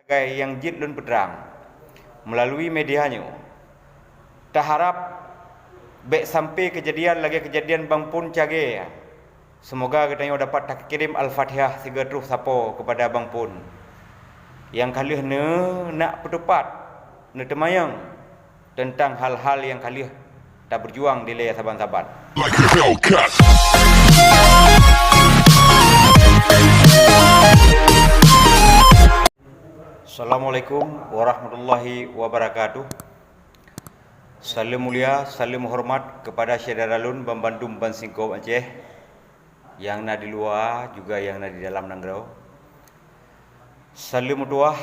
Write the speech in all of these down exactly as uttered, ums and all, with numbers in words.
Sagai nyang jeuet lôn peutrang meulalu media nyoe, taharab bék sampai keujadian lagée keujadian Bang Pon Cagée. Seumoga geutanyoe dapat takirém Al-Fatihah sigoe troh sapo keupada Bang Pon nyang ka lheueh neunak peutupat, neuteumanyong teuntang hal-hal nyang ka lheueh tabeujuang dilée saban-saban. Like a Hellcat. Assalamualaikum warahmatullahi wabarakatuh. Saleuem mulia, saleuem horeumat keupada syedara lôn banmandum bansingkôb Aceh, nyang na di luwa juga nyang na di dalam nanggroe. Saleuem meutuwah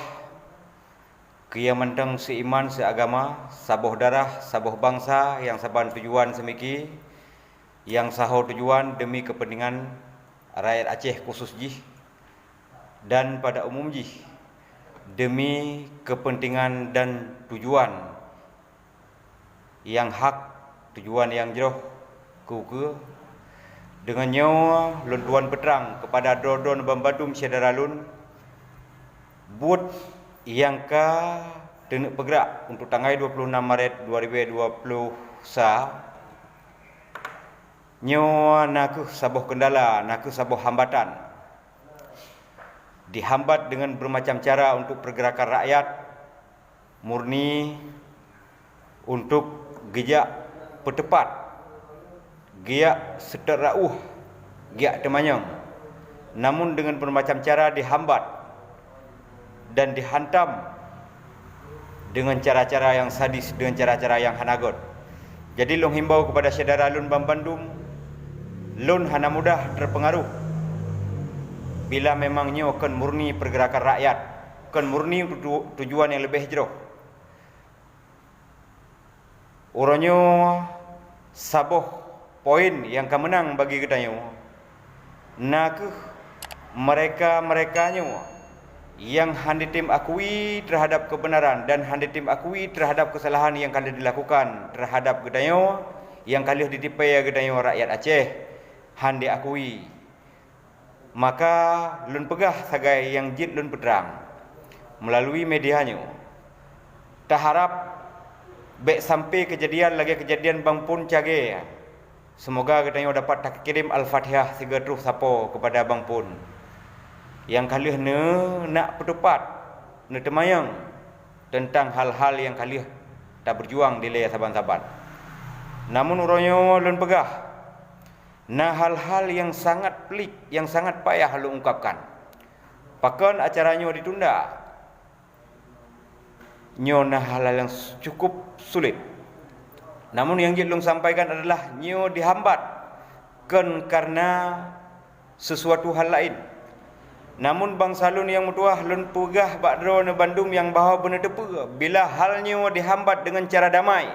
keu nyang mantong seuiman seuagama, saboh darah, saboh bansa, nyang saban tujuan seumiki, nyang saho tujuan deumi keupeuntengan rakyat Aceh khusos jih dan pada umum jih, deumi keupeuntengan dan tujuan nyang hak, tujuan nyang jroh keu ukeue. Deungon nyoe lôn tuan peutrang keupada droe-droe banmandum syedara lôn, buet nyang ka teuneuk peugrak untuk tanggai dua puluh enam Maret dua ribée dua puluh sa, nyoe na kheueh saboh keundala, na kheueh saboh hambatan. Dihambat deungon beumacam cara untuk pergerakan rakyat murni untuk geujak peutupat, geujak seutôt rauh, geujak teumanyong. Namun deungon beumacam cara dihambat dan dihantam deungon cara-cara nyang sadis, deungon cara-cara nyang hana göt. Jadi lôn himbau keupada syedara lôn banmandum, lôn hana mudah teupeungaruh bila memang nyoe kon murni pergerakan rakyat, kon murni tu-, tujuan nyang leubeh jroh. Uroe nyoe saboh poin nyang ka meunang bagi geutanyoe, na kheueh mereka-mereka nyoe nyang hana jitem akui terhadap keubeunaran dan hana jitem akui terhadap keusalahan nyang ka lheueh dilakukan terhadap geutanyoe, nyang ka lheueh jitipée geutanyoe rakyat Aceh, hana jiakui. Maka lôn peugah sagai nyang jeuet lôn peutrang meulalu media nyoe, taharab bék sampai keujadian lagée keujadian Bang Pon Cagée. Seumoga geutanyoe dapat takirém Al-Fatihah sigoe troh sapo keupada Bang Pon nyang ka lheueh neunak peutupat, neuteumanyong teuntang hal-hal nyang ka lheueh tabeujuang dilée saban-saban. Namun uroe nyoe lôn peugah, na hal-hal nyang sangat pelik, nyang sangat payah lôn ungkapkan. Pakon acara nyoe ditunda? Nyoe na hal-hal nyang cukup sulet. Namun nyang jeuet lôn sampaikan adalah nyoe dihambat kon kareuna sisuatu hal laén. Namun bansa lôn nyang meutuwah, lôn peugah bak droeneuh bandum nyang bahwa beuneuteupeu, bila hal nyoe dihambat deungon cara damai,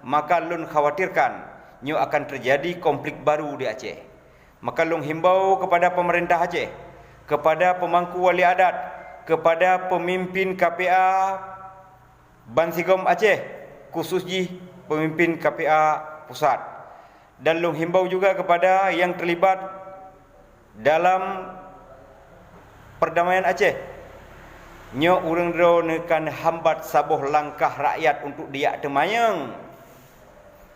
maka lôn khawatirkan nyoe akan teujadi konflik baru di Aceh. Maka lôn himbau keupada peumeurintah Aceh, keupada peumangku wali adat, keupada peumimpin K P A bansigom Aceh, khusos jih peumimpin K P A pusat. Dan lôn himbau juga keupada nyang teulibat dalam peurdamaian Aceh, nyoe ureuëng droeneuh ka neuhambat saboh langkah rakyat untuk dijak teumanyong,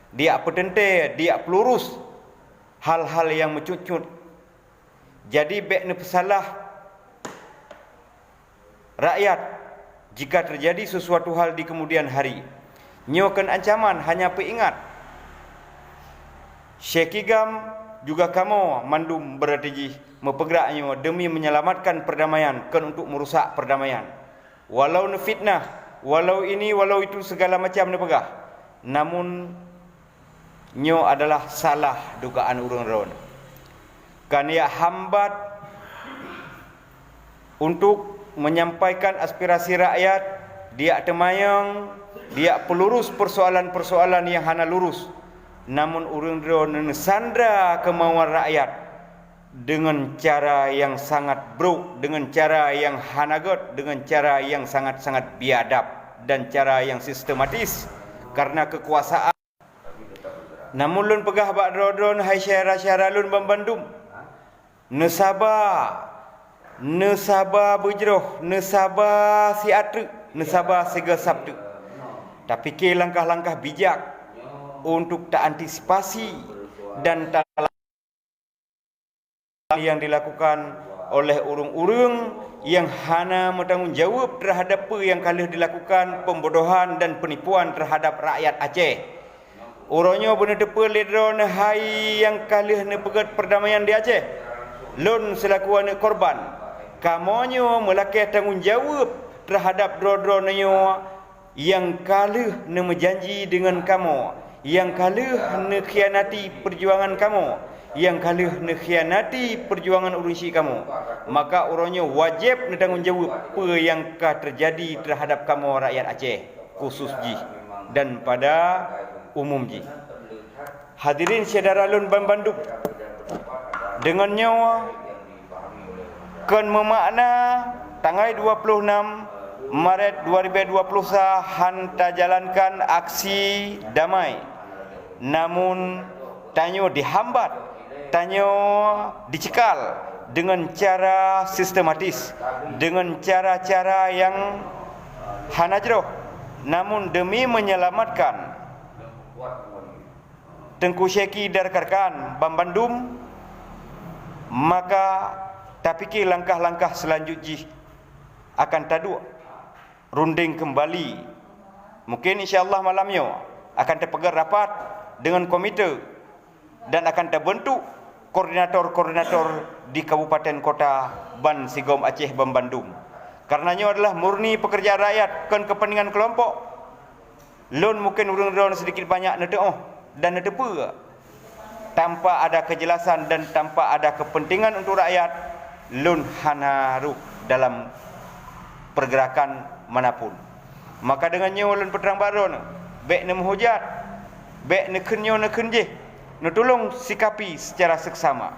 dijak peuteuntée, dijak peulurus hal-hal nyang meucut-cut. Jadi bék neupeusalah rakyat jika teujadi sisuatu hal di keumudian hari. Nyoe kon ancaman, hanya peuingat. Syekh Kigam juga kamoe mandum beurati jih meupeugrak nyoe deumi menyelamatkan peurdamaian, kon untuk meurusak peurdamaian. Walau neufitnah, walau ini, walau itu, segala macam neupeugah, namun nyoe adalah salah dugaan ureuëng droeneuh. Ka neujak hambat untuk menyampaikan aspirasi rakyat, dijak teumanyong, dijak peulurus persoalan-persoalan nyang hana lurus. Namun ureuëng droeneuh neusandra keumauan rakyat deungon cara nyang sangat brok, deungon cara nyang hana göt, deungon cara nyang sangat-sangat biadab, dan cara nyang sistematis karena keukuasaan. Namun lôn peugah bak droe-droeneuh, hai syedara-syedara lôn banmandum, neusaba, Neusaba beujroh, neusaba siat treuk, neusaba sigoe sab treuk. Tapike langkah-langkah bijak untuk taantisipasi dan ta- nyang dilakukan oleh ureuëng-ureuëng nyang hana meutanggong jaweueb teuhadab peue nyang ka lheueh dilakukan, peumbodohan dan peunipuan teuhadab rakyat Aceh. Uroe nyoe beuneuteupeu lé droeneuh hai nyang ka lheueh neupeugét peurdamaian di Aceh. Lôn seulaku aneuëk korban, kamoe nyoe meulakée tanggong jaweueb teuhadab droe-droe nyoe nyang ka lheueh neumeujanji deungon kamoe, nyang ka lheueh neukhianati peurjuangan kamoe, nyang ka lheueh neukhianati peurjuangan ureuëng syik kamoe. Maka uroe nyoe wajéb neutanggong jaweueb peue nyang ka teujadi teuhadab kamoe rakyat Aceh khusus jih dan pada umum jih. Hadirin syedara lôn banmandum, deungon nyoe kon meumakna tanggai dua puluh enam Maret dua ribu dua puluh sa han tajalankan aksi damai. Namun, tanyoe dihambat, tanyoe dicekal deungon cara sistematis, deungon cara-cara nyang hana jroh. Namun, demi menyelamatkan Teungku Syeki dan rekan-rekan banmandum, maka tapike langkah-langkah seulanjut jih akan taduek rundeng keumbali. Mungken insya Allah malam nyoe akan tapeugét rapat deungon komite dan akan tabeuntuk koordinator-koordinator di kabupaten kota ban sigom Aceh banmandum. Kareuna nyoe adalah murni peukeurjaan rakyat, kon keupeuntengan keulompok. Lôn mungken ureuëng droeneuh seudikit banyak neuteuoh dan neuteupeue. Tanpa ada keujelasan dan tanpa ada keupeuntengan untuk rakyat, lôn hana rôh dalam peurgeurakan manapun. Maka deungon nyoe lôn peutrang bak droeneuh, bék neumeuhujat, bék neukheun nyoe neukheun jih, neutulông sikapi seucara seksama.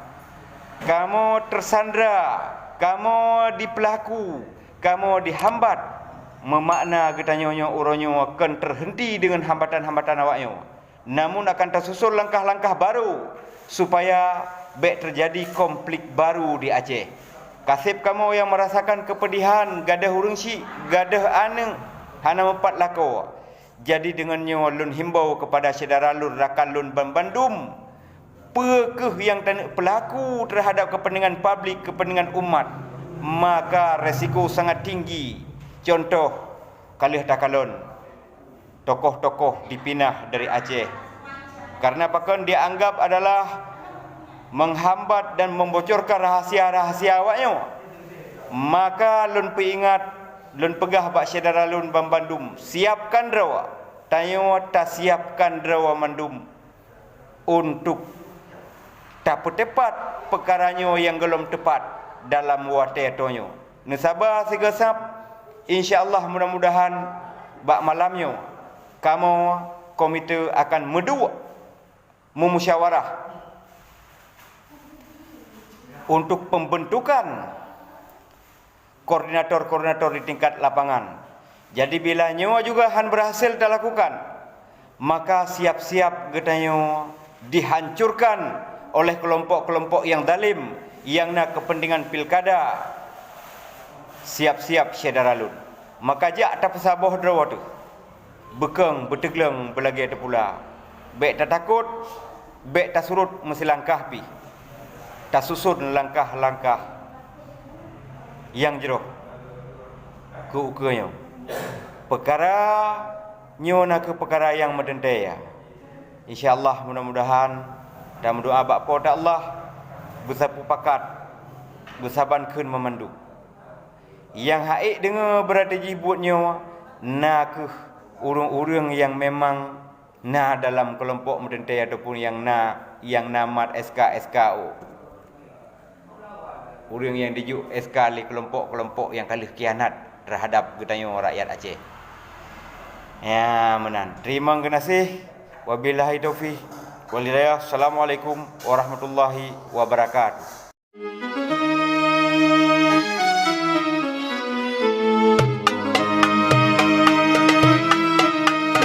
Kamoe teusandra, kamoe dipeulaku, kamoe dihambat, meumakna geutanyoe nyoe uroe nyoe kon teuheunti deungon hambatan-hambatan awak nyoe. Namun akan tasuson langkah-langkah barô supaya bék teujadi konflik barô di Aceh. Kaseb kamoe nyang meurasakan keupeudihan, gadôh ureuëng syik, gadôh aneuëk hana meupat lakoe. Jadi deungon nyoe lôn himbau keupada syedara lôn rakan lôn banmandum, peue kheueh nyang taneuk peulaku teuhadab keupeuntengan publik, keupeuntengan umat, maka resiko sangat tinggi. Cuntoh, ka lheueh takalon, tokoh-tokoh dipinah dari Aceh. Kareuna pakon dianggap adalah menghambat dan membocorkan rahasia-rahasia awak nyoe. Maka lôn peuingat, lôn peugah bak syedara lôn banmandum, siapkan droe, tanyoe tasiapkan droe mandum untuk tapeuteupat peukara nyoe nyang gohlom teupat dalam watée tanyoe. Neusaba sigoe sab, insya Allah mudah-mudahan bak malam nyoe kamoe komite akan meuduek meumusyawarah untuk pembentukan koordinator-koordinator di tingkat lapangan. Jadi bila nyoe juga han berhasil talakukan, maka siap-siap geutanyoe dihancurkan oleh kelompok-kelompok yang zalim yang na kepentingan pilkada. Siap-siap syedara lôn. Maka jak tapeusaboh droe teuh. Beukong beuteugleueng beulagée teupula. Bék tatakot, bék tasurot meusilangkah pih. Tasuson langkah-langkah nyang jroh keu ukeue nyoe. Peukara nyoe na kheueh peukara nyang meuteuntée. Insya Allah mudah-mudahan tameudoá bak Po teu Allah beusapeue pakat beusaban kheun meumandum. Nyang ha'ék deungoe beurati jih buet nyoe na kheueh ureuëng-ureuëng nyang memang na dalam keulompok meuteuntée ataupun nyang na nyang na mat S K S K O. Ureuëng nyang dijok S K lé keulompok-keulompok nyang ka lheueh khianat teuhadab geutanyoe rakyat Aceh. Ya meunan. Teurimong geunaséh. Wabillahi taufiq wal hidayah. Assalamualaikum warahmatullahi wabarakatuh.